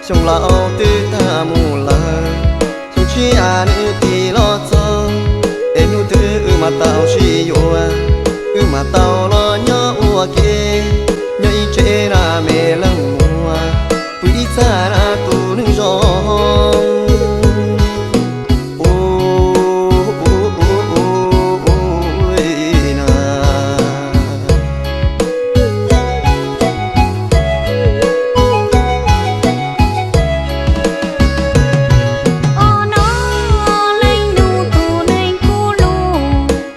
Xyoo laus twb tag mus lawm, xyoo tshiab nws tig los txog, es hnub twg wb mam tau sib yuav, wb mam tau los nyob ua ke, nyob ib tsev na me leej muam, pw ib txhab na tus neeg zoo.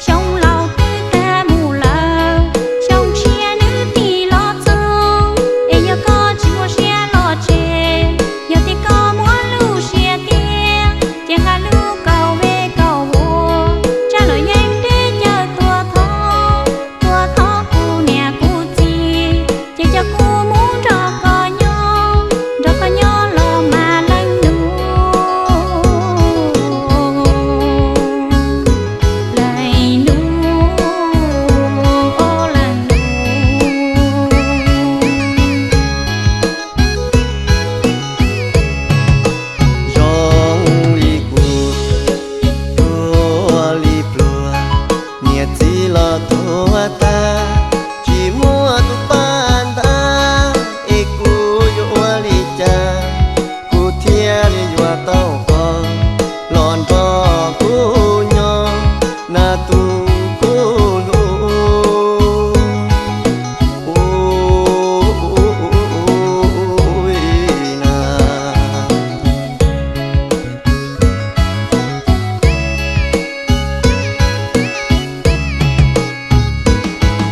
Xyoo laus twb tag mus lawm, xyoo tshiab nws tig los txog, es yog koj tsis muaj siab los tseg, yog tias koj muaj lub siab tiag, ces nqa lub kaum vej kaum vuag, tsab luam yeeb deb cawv tua thoob, tua thoob kuv niam kuv txiv, ces coj kuv mus nrog koj nyob, nrog koj nyob los mas leej nus, leej nus, leej nus. Zoo li kuv tuag li pluag, niam txiv los tuag tag, tsis muaj tus pab ntag, es kuv yuav ua li cas kuv thiaj li yuav tau koj los nrog kuv nyob na tus kuv hlub na.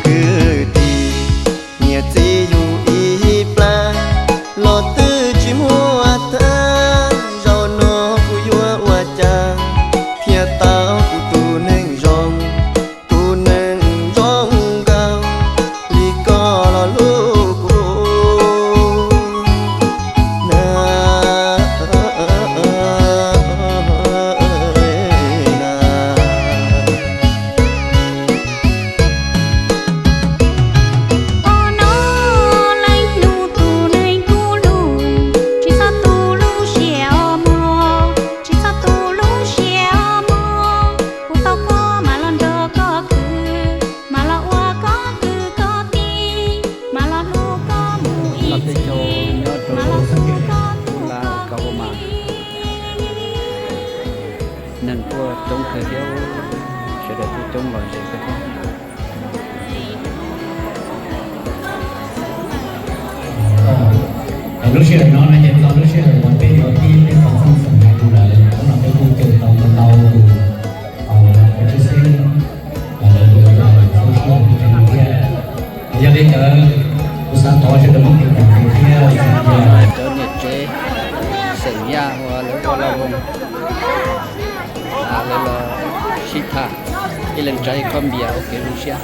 Kwv tij, niam txiv yug ib plab los twb tsis muaj tag, zaum no kuv yuav ua cas thiaj tau kuv tus neeg zoo, tus neeg zoo nkauj li koj los hlub kuv na. Ua no leej nus tus neeg kuv hlub, tsis txhob tu lub siab os mog, tsis txhob tu lub siab os mog, kuv tau koj mam los nrog koj khwv, mam los ua koj kwv koj tij, mam los hlub koj mus ib txhis, mam los hlub koj tus koj tij. Neeg tuaj coob kawg thiab, sawv daws tuaj coob lom zem kawg thiab. Lub sij hawm no no ces txog lub sij hawm uas peb yuav pib peb qhov txooj xeem hais lus lawm, hnub no peb kuj caw tau ntau tus, peb tshwj xeeb, lawv yuav txog lub sij hawm pib qhia lus thiab. Yog li ntawd kuv xav thov sawv daws muab tes taw thiab, cov niam tsev xeem Yaj uas lawv ua laj voos, lawv los sib tham, ib leeg tsa ib khob npias ua kev zoo siab.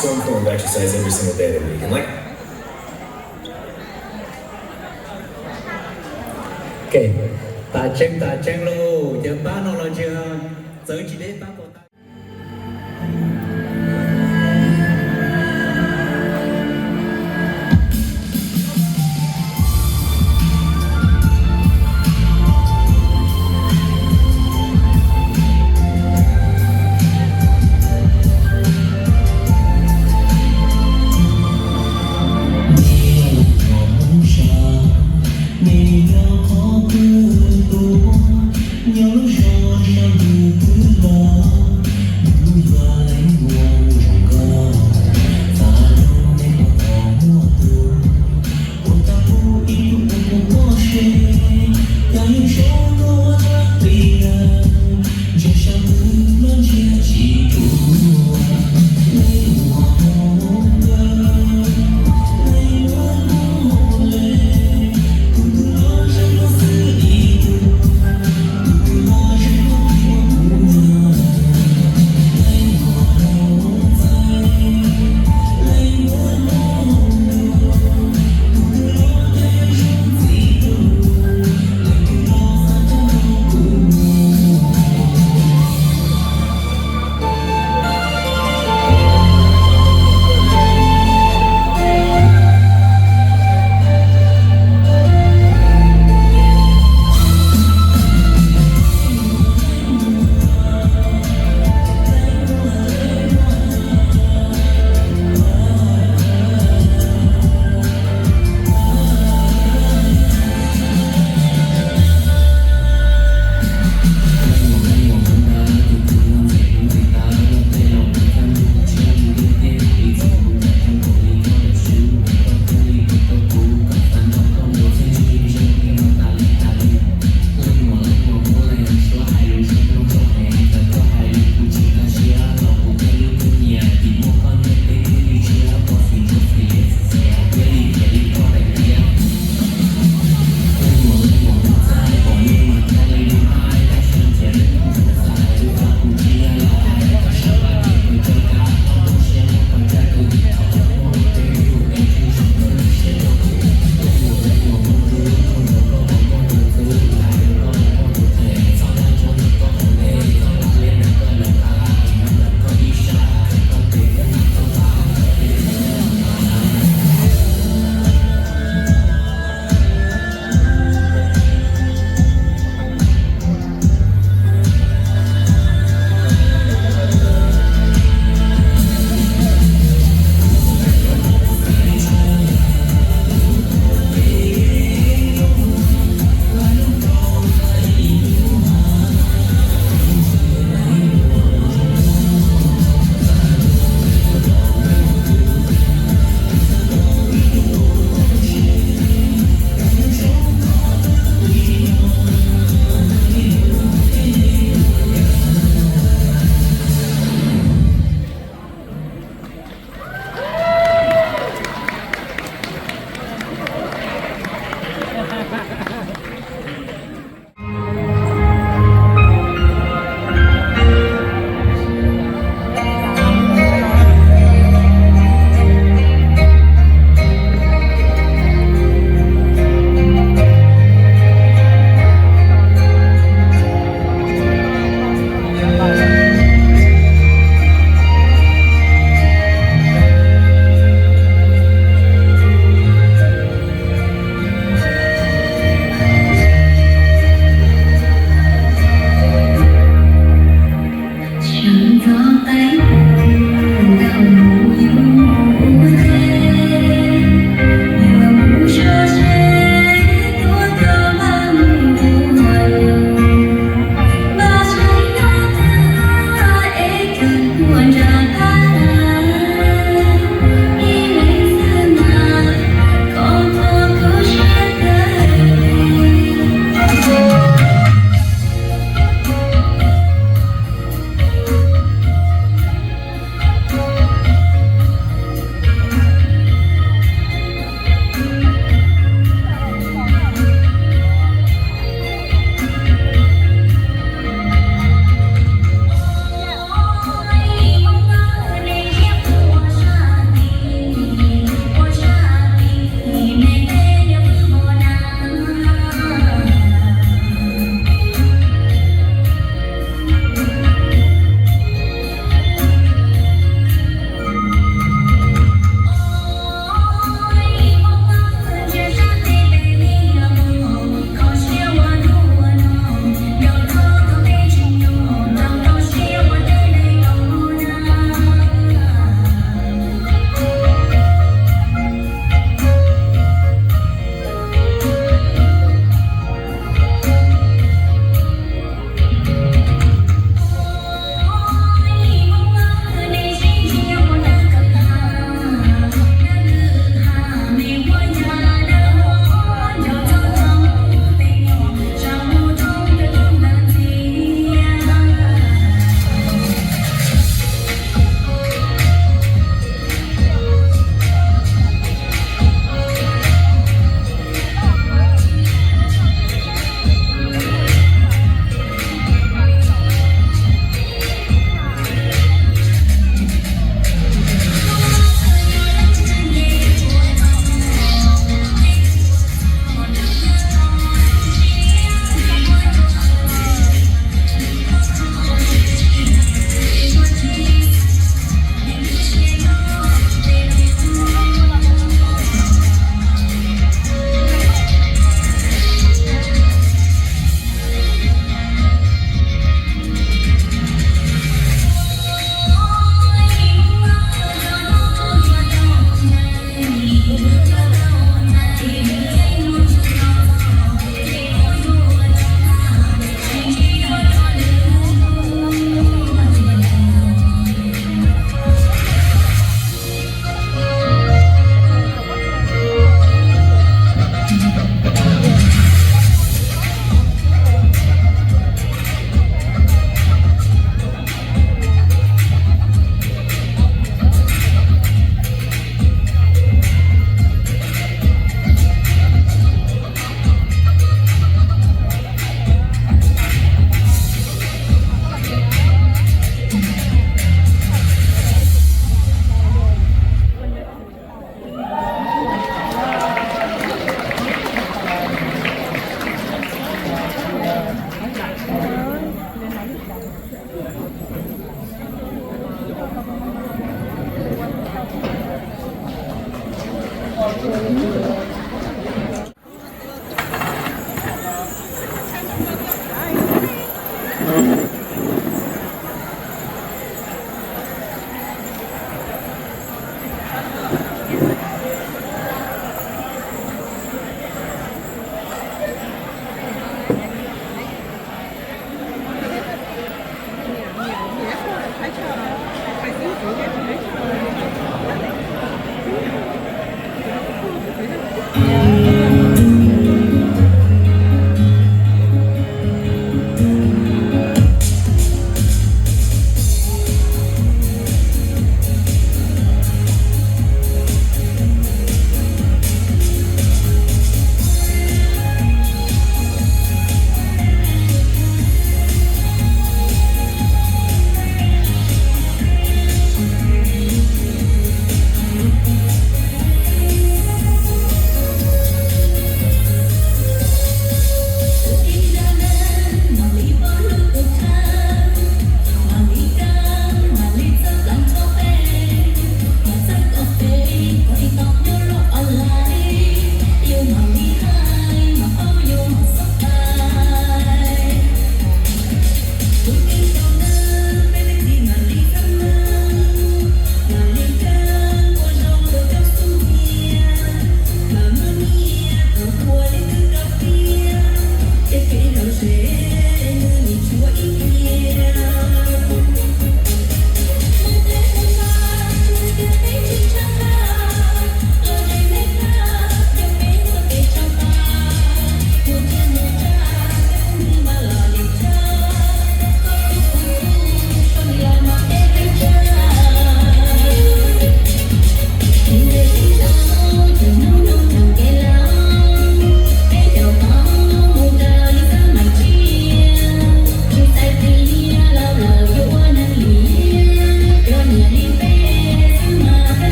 Some form of exercise every single day that we can like. Ok, tas tseeb tas tseeb lauj, ces pab no los ntshe txawv tsis deb pab puas tau.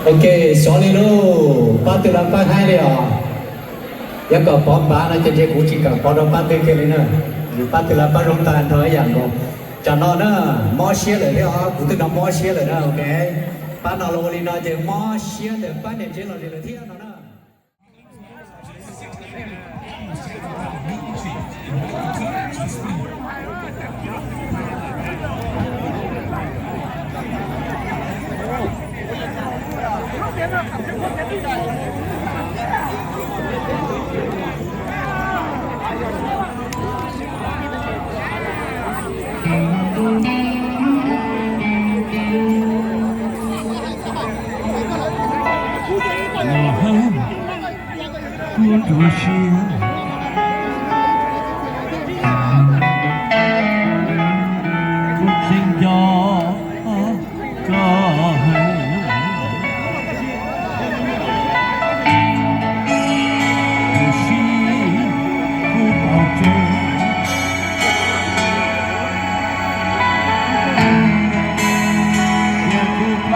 Ok, xyov li lauj, pab twg los pab haib li os. Yog kom pov npav no ces ntshe kuv tsis kam pov rau pab twg kiag li na. Vim pab twg los pab zoo tag nrho ib yam nkaus. Tsam no na, mob siab lawm thiab os, kuv twb no mob siab lawm na, ok. Pab no los ua li no ces mob siab ntawm pab niam tsev los li lawm thiab no na. Nruab siab, kuv tseem nco koj heev, tiam sis kuv paub tseeb, tias kuv plam koj.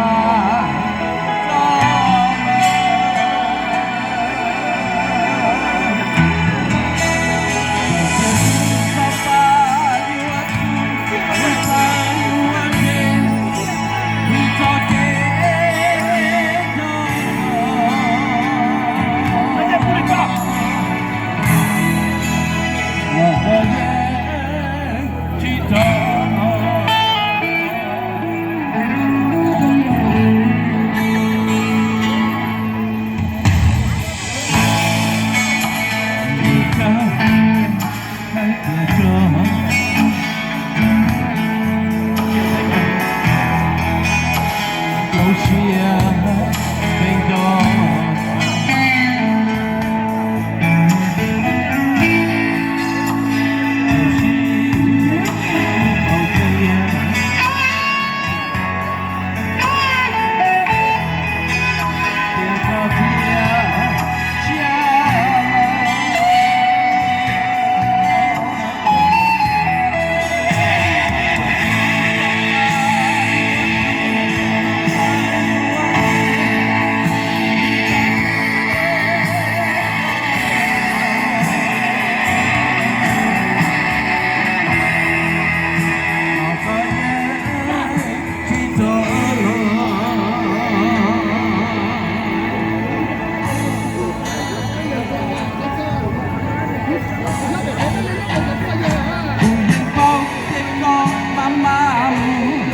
Kuv yeej paub tias koj maj mam mus,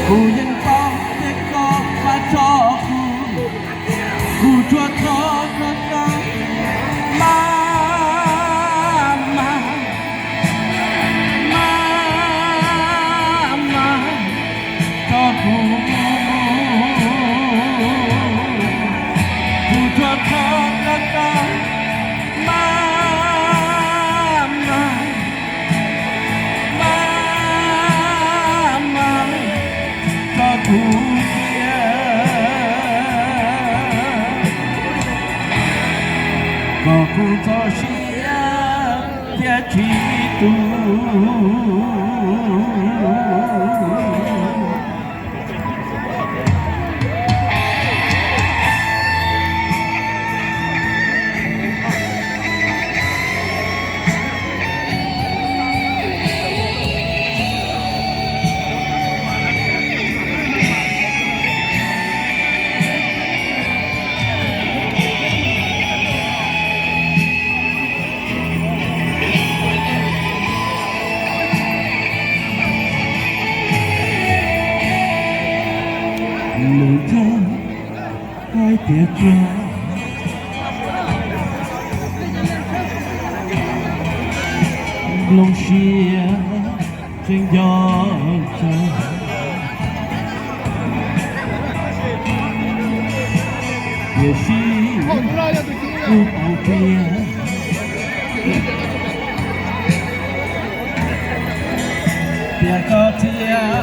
kuv yeej paub tias koj maj tso kuv, kuv tsuas thov kom koj maj mam, maj mam tso kuv, kuv tsuas thov kom koj maj mam, maj mam tso kuv thiab, kom kuv txoj sia thiaj tsis tu. Nws yeej hais tias koj zoo siab tseem nco koj, tiam sis kuv paub tias, tias koj thiaj